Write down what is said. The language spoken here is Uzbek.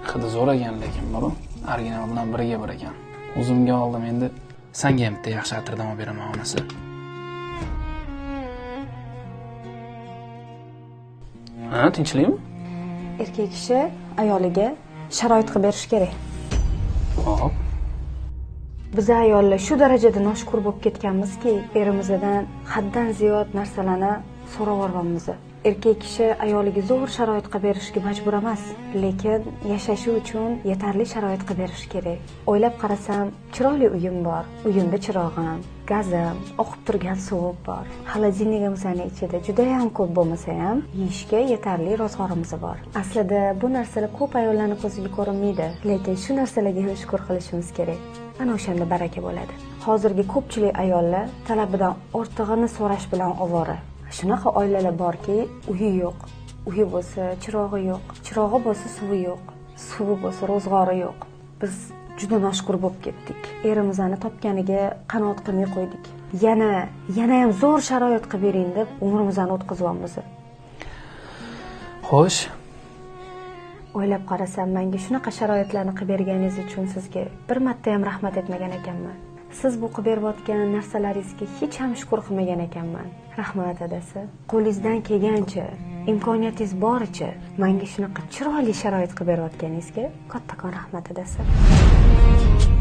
Hidi zo'r ekan lekin, bor. Original bilan birga bir ekan. O'zimga oldim endi. Senga ham bitta yaxshi atirdan olib beraman onasi. Ha, tinchlikmi? Erkak kishi ayoliga sharoit qilib berish kerak. Xo'p. Biz ayollar shu darajada noshukur bo'lib ketganmizki, erimizdan haddan ziyod narsalarni so'rab yuboryapmiz. Erkak kishi ayoliga zo'r sharoit qilib berishga majbur emas, lekin yashashi uchun yetarli sharoit qilib berish kerak. O'ylab qarasam, chiroyli uyim bor, uyimda chirog'im, gazim, oqib turgan suvim bor. Xolodilnigimizni ichida juda ham ko'p bo'lmasa ham, yeyishga yetarli ro'zg'orimiz bor. Aslida bu narsalar ko'p ayollarning ko'ziga ko'rinmaydi, lekin shu narsalarga ham shukr qilishimiz kerak. Ana o'shanda baraka bo'ladi. Hozirgi ko'pchilik ayollar talabidan ortig'ini so'rash bilan ovora. Shunaqa oilalar borki, uyi yo'q, uyi bo'lsa chirog'i yo'q, chirog'i bo'lsa suvi yo'q, suvi bo'lsa ro'zg'ori yo'q. Biz juda noshukur bo'lib ketdik. Erimizni topganiga qanoat qilmay qo'ydik. Yana ham zo'r sharoit qilib bering deb umrimizni o'tkazyapmiz. Xo'sh. O'ylab qarasam, menga shunaqa sharoitlarni qilib berganingiz uchun sizga bir marta ham rahmat aytmagan ekanman. Siz bu qilib berayotgan narsalaringizga hech ham shukr qilmagan ekanman. Rahmat adasi. Qo'lingizdan kelgancha, imkoniyatingiz boricha menga shunaqa chiroyli sharoit qilib berayotganingizga kattakon rahmat adasi.